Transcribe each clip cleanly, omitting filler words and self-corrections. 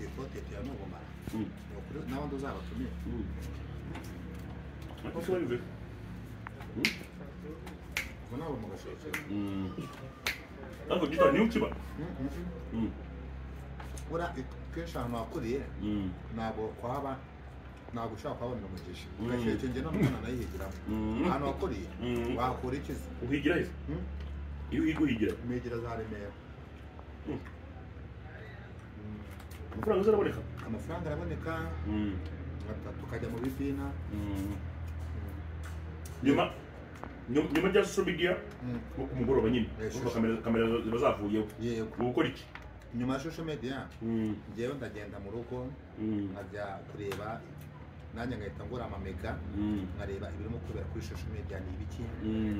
Ku ikote tuyanubumara. Ni ukuri n'abandi uzabatumire. Ariko se wari Ubwo nabo mu Gashekero. Ariko gita niyo ukiba. Buriya kenshi ahantu wakuriye ntabwo kwaba ntabwo ushobora kuhabonera umugisha. Gasheke njye n'umwana nayihigiramo. Ahantu wakuriye wakura ikizi. Uhigira he? Iyo uhiga uhigira. Migira za Remera. Amafaranga azaraboneka. Amafaranga araboneka. Tukajya mu bibina. Nyuma ya social media nko ku mugoroba nyine kamera ziba zavuyeho. Yego. Ukora iki? Nyuma ya social media njyewe ndagenda mu rugo nkajya kureba nanjye ngahita ngura amamega nkareba ibirimo kubera kuri social media ni ibiki,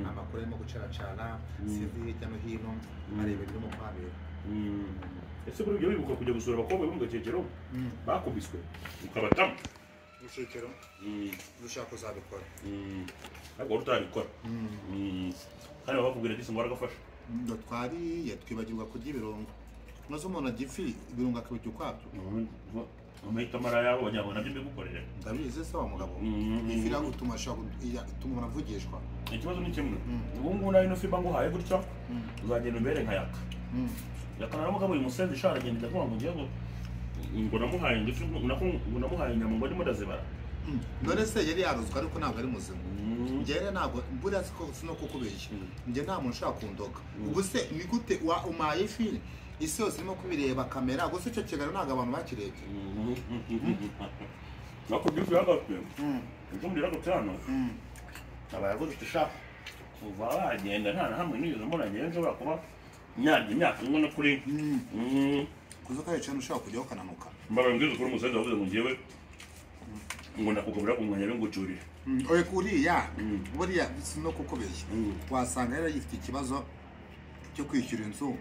amakuru arimo gucaracana sinzi hirya no hino, nkareba ibirimo kuhabera. Ese kuri ibyo wibuka kujya gusura abakobwa bo mu Gakekero bakubiswe ukabatamo? Gakekero dushaka kuzabikora. Ariko wari utarabikora. Kandi baba bakubwira ati ngo waragafashe. Ngo twariye twibagirwa kurya ibirungo. Maze umuntu ajya ifi ibirungo akabirya ukwabyo. Amahitamo ari ayabo wagira ngo nabyo mbigukorere. Ndabizi se wa mugabo. Ifi iragutuma ituma umuntu avugishwa. Ikibazo ni kimwe. Ubu ngubu nawe ino fi mba nguhaye gutya uzagenda umbere nka Yaka. Yaka naramugabo uyu musenzi sha aragenda ndavuga ngo ngiye ngo namuhaye ifi ngo namuhaye inyama ngo ndimo ndazibara. None se yari yaruzwa ariko ntabwo ari muzima. Njye rero ntabwo mbura sino kukubeshya. Njye nta muntu ushaka kundoga. Ubwo se ni gute wa umaye ifi isi yose irimo kubireba kamera gusa icyo kiganiro ntabwo abantu bakirebye. Nako byuzuye agatwe. Ejo muri gatanu. Aba yakoze ishaka. Kuva wagenda nta na hamwe nigeze mbona njyewe nshobora kuba nyarya imyaka ingana kuri. Kuza kare cyane ushaka kujyaho ukananuka. Mbabaye mbwiza kuri umusenzi wavuze ngo njyewe ngo ndakugabura ku mwanya ngucurire. Oye kuriya buriya no kukubeshya. Wasanga yari yifite ikibazo cyo kwishyura inzu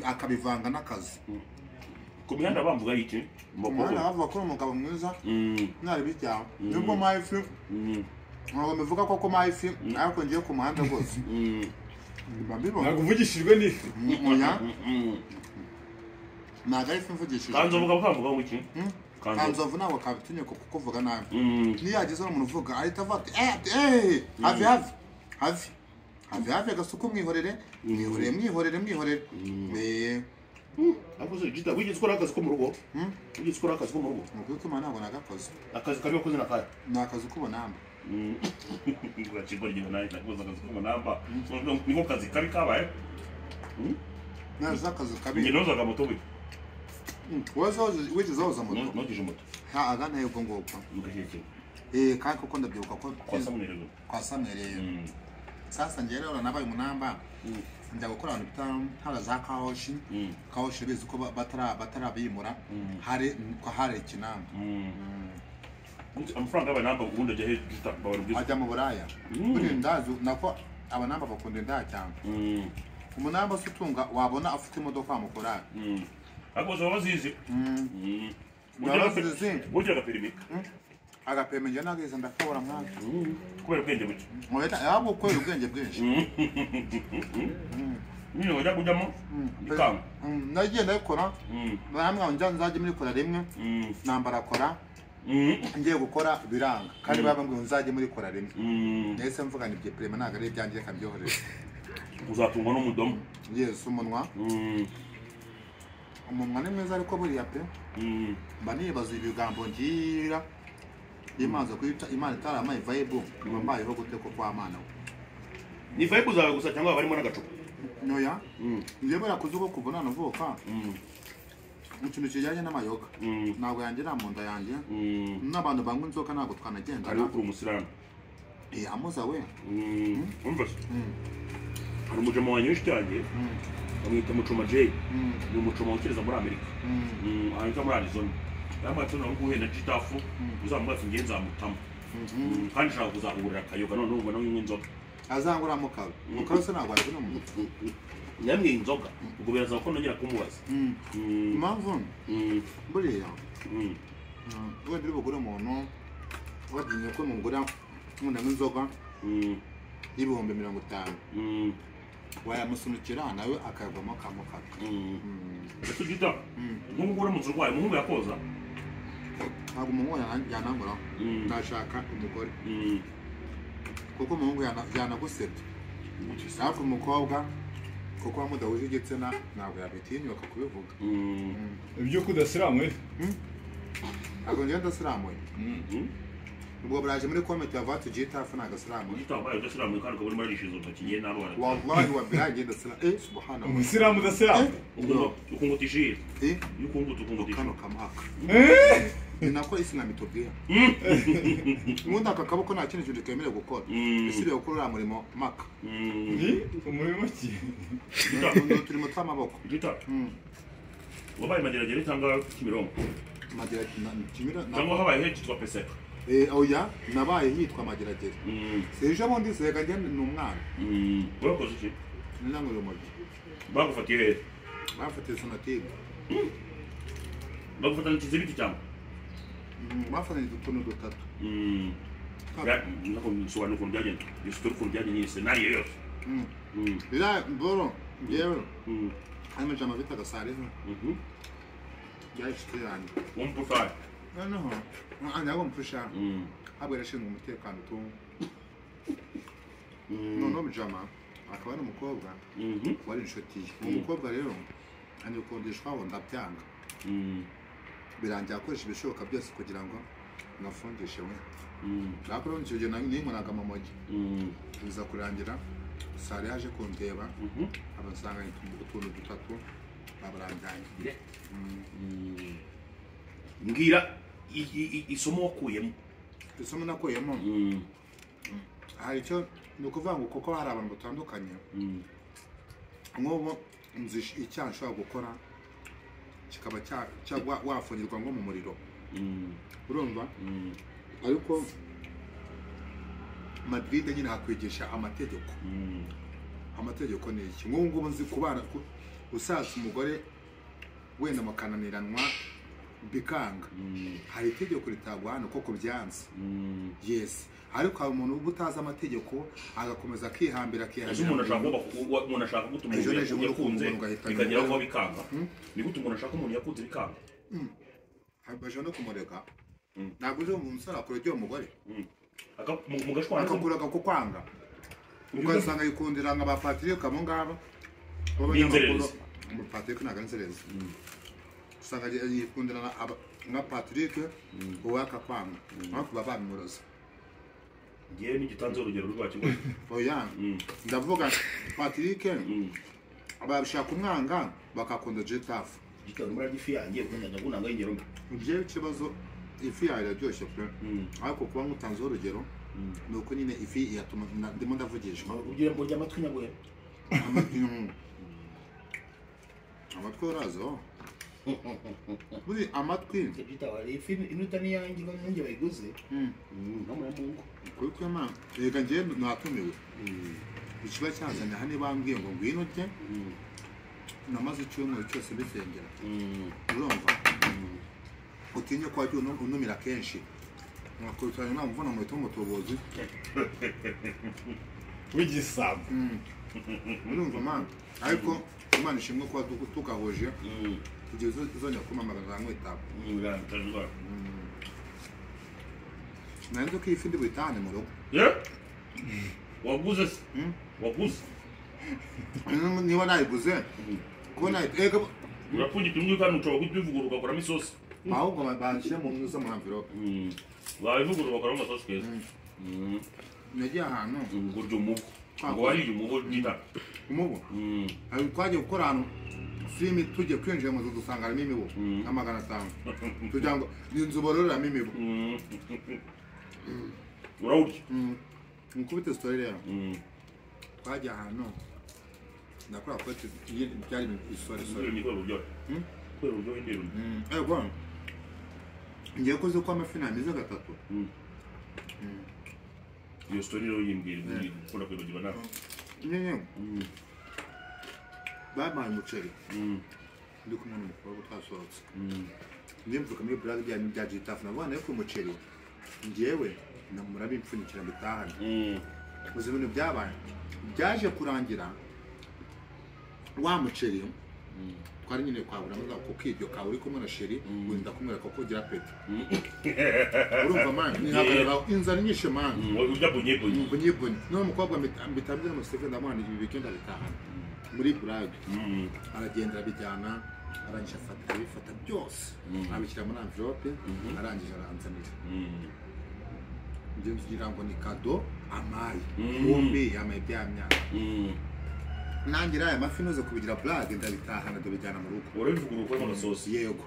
akabivanga n'akazi. Ku mihanda bamvuga iki? Umuhanda bavuga ko umugabo mwiza mwari bijya. Nubwo mayi fi ntabwo mbivuga ko mayi fi ariko ngiye ku muhanda rwose. Ntabwo uvugishijwe n'ifi. Ntabwo ari ifi mvugishijwe. Kanzovu kavuga ngo iki? Kanzovu ntabwo kabitinye kukuvuga nabi. Niyo yagize umuntu uvuga ahita avuga ati have have have have have gasuku mwihorere mwihorere mwihorere mwihorere. Ariko se Gita wigeze ukora akazi ko mu rugo? Wigeze ukora akazi ko mu rugo? Mu kwima ntabwo nagakoze. Akazi kabi wakoze nakahe? Ni akazi k'ubunamba. Uracibwa ryiwe nawe nakoze akazi k'ubunamba. Niko kazi kabi kabaye? Naza akazi kabi. Njye nozaga moto we. Wigeze woza moto? Nogeje moto. Ha agana yego ngopfa. Mu Gakekero. Kandi koko ndabyibuka ko kwa Samuel. Kwa Samuel. Sasa njye rero nabaye umunamba. Njya gukora ahantu bita hara za Kahoshi. Kahoshi bizi ko batarabimura. Hari ko hari ikinamba. Amafaranga y'abanamba ubundi ajya he Gita babara ajya mu Buraya. Buri ndazi nako abanamba bakunda indaya cyane. Umunamba se utunga wabona afite imodoka wamukora. Ariko zo bazizi. Burya agaperimi. Agapeme njye nageze ndakabura mwana. Kubera ubwenge buke. Mweta yabo kubera ubwenge bwinshi. Nyine wajya kujyamo bikanga. Nagiye ndakora. Namwe njya nzajya muri kora rimwe. Nambara kora. Ngiye gukora biranga. Kandi babambwiye nzajye muri kora rimwe. Nahise mvuga ni prema ntabwo ari ibyanjye reka mbyohorere. Uzatungwa n'umudomo. Yes, umunwa. Umunwa ni mwiza ariko buriya pe. Mba nibaza ibigambo ngira. Imanza kwita Imana itaramaye vibe ngo mbayeho gute ko kwa mana. Ni vibe zawe gusa cyangwa barimo n'agacupa? Noya. Ngiye bara kuzuko kubona navuka. Ikintu kijyanye n'amayoga. Ntabwo yangira mu nda yanjye. N'abantu banywa inzoka ntabwo twanagenda. Ari kuri umusilamu. Amuza we. Umva. Hari umujama wanjye w'inshuti yanjye. Bamwita Mucoma J. Ni umucoma ukereza muri Amerika. Ahantu muri Arizona. Yamwe tuna nguhe na Gitafu uzamuga ati ngiye nzamutamo. Kandi nshaka kuzakugurira akayoga none ubona unywa inzoga. Azangura mu kawe. Mu kawe se ntabwo ari mu. Yamwe inzoga. Ubwo biraza ko nongera kumubaza. Impamvu? Buriya. Wenda uri bugure umuntu wagiye ko mugura nkunda inzoga y'ibihumbi 50. Wayamusunikira nawe akagwamo kamukaka. Ese gita nk'ubu uramutse urwaye umuhungu yakoza ntabwo umuhungu yanangura ndashaka umugore kuko umuhungu yanagusebya ariko umukobwa kuko mudahuje igitsina ntabwo yabitinyuka kubivuga ibyo kudasiramuye ntabwo njyewe ndasiramuye ubwo buraje muri comment ya vatu G-Taff ntagasiramuye Gita wabaye udasiramuye kandi ukaba urimo urarisha izo ntoki ngewe narwara wallahi wa billahi njye ndasiramuye subhanallah umusilamu udasiramu ukunguta ishira iyo ukunguta ukunguta kano kamaka ni nako isilamu itubwira ubundi aka kaboko nta kindi kintu kemerewe gukora usibye gukora uriya murimo maka umurimo ki ni uturimo tw'amaboko Gita wabaye Mageragere cyangwa Kimironko cyangwa habaye hitwa Peseka oya nabaye hitwa Mageragere ejo bundi sega njye ni umwana urakoze iki ninangurira umuryo bagufatiye hehe bafatiye sonatube bagufatana ikizibiti cyangwa bafatanyije utuntu dutatu nsobanura ukuntu byagenze iyo ukuntu byagenze iyi senariyo yose biriya boro ngewe harimo ijambo bitaga sariho byari inshuti yanjye w'umupushayi noneho ntabwo umupushayi ntabwo yarashinzwe umutekano tu noneho jama akaba ari umukobwa wari inshuti ye uwo mukobwa rero anyikundishwaho ndabyanga birangira akoresha ibishoboka byose kugira ngo nafungishe we ariko rero icyo gihe ninkoraga mu mujyi biza kurangira sare yaje kundeba abasanga utuntu dutatu babaranganye mbwira isomo wakuyemo isomo nakuyemo hari icyo ni ukuvuga ngo kuko hari abantu batandukanye nk'ubu nzi icyaha nshobora gukora kikaba wafungirwa nko mu muriro urumva ariko Madrid nyine hakwigisha amategeko amategeko ni iki nk'ubu ngubu nzi kubana usatse umugore wenda mukananiranwa bikanga hari itegeko ritaguhana kuko byanze yes ariko hari umuntu uba utazi amategeko agakomeza akihambira akihambira umuntu ashaka gutuma umuntu yakunze bikagera aho bikanga ni gute umuntu ashaka umuntu yakunze bikanga baje no kumureka ntabwo uzi umusore akora ibyo mugore akakuraga kukwanga ugasanga yikundira nka ba Patrick abo ngabo b'inzererezi Patrick ntabwo ari inzererezi usanga yikundira nka Patrick uwo akakwanga ariko baba babimuroza ngewe n'igitanze urugero rwacyo oya ndavuga Patrick babishaka umwanga bakakunda G-Taff gitanga muri ifi yanjye ukunda kunanga ingero mbi ngewe ikibazo ifi yawe iraryoshye pe ariko kuba nkutanzeho urugero ni uko nyine ifi yatuma ndimo ndavugishwa urya amatwi nyaguhe amatwi urazo buri amatwi ifi inuta niyanjye nanjye bayiguze nkamumungu kuko imana reka ngewe natumiwe ikiba cyazanye aha niba mbwiye ngo ngwino urye namaze icyumweru cyose mbisengera urumva utinye ko wajya unumira kenshi mwakurikirana inama mvuna muhita w'umutubuzi w'igisambo urumva mana ariko Imana ishimwe kuba tugahuje igihe uzongera kumpamagara nkwitaba nari nzi ko iyi fi ndi buyitahane mu rugo waguze se waguze niba nayiguze kuba nayiteka urapfunyika imwe kandi ushobora kuyivugurura ugakoramo isosi ahubwo banshyire mu nzu mu envelope bayivugurura bakoramo amasosi keza nagiye ahantu ngo urya umubu ngo wariye umubu gita umubu twagiye gukora ahantu filimi tugiye kwinjira mu nzu dusanga harimo imibu nka 500 tugira ngo ni inzu bororeramo imibu urawurya nkubite story rero twagiye ahantu nakora kote byari isore sore ni kubera uburyohe kubera uburyohe ndirumye ego ngiye kuzi ko amafi namize gatatu iyo story rero yimbwira ukunda kwibagirwa nawe nyine bampaye umuceri ndi kumwe n'umukobwa twasohotse ndimvuka muri burade bya bya G-Taff navuga nayo ku umuceri ngewe murabimpfunyikira mbitahane uzi ibintu byabaye byaje kurangira wa muceri Twari nyine kwabura maze kukiryo kawe uri kumwe na chéri wenda kumwereka ko ugira peti. Urumva man, nihagarara inzara nyishe man. Urya bunye bunye. Bunye bunye. None umukobwa mitambira mu Steven ndamwana ibi bigenda bitahana. Muri blague. Aragenda abijyana arangije afata abifata byose. Abishyira muri envelope arangije aranzanira. Njye ngira ngo ni kado amaye. Bombi yamaye byamya. Nangira aya mafi noze kubigira blague ndabitahana ndabijyana mu rugo. Urabivuga uko mu gasosi. Yego.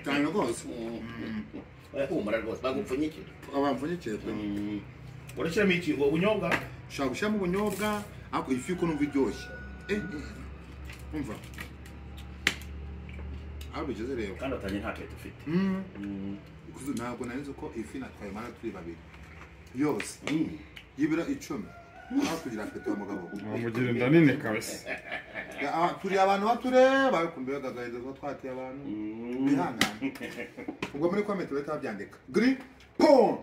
Cyane rwose. Humura rwose bagupfunyikira. Abamfunyikiye pe. Urashyiramo iki? Ubunyobwa? Ushobora gushyiramo ubunyobwa ariko ifi ko numva iryoshye. Umva. Aho bigeze rero. Kandi atanye nta peti ufite. Ntabwo nari nzi ko ifi natwaye mara turi babiri. Yose. Y'ibiro 10. Aho kugira peti wa mugabo. Wamugira inda nini kabisa. Turi abantu batureba ariko mbega agahinda tuba twateye abantu. Bihangane. Ubwo muri comment bahita babyandika. Gri pon.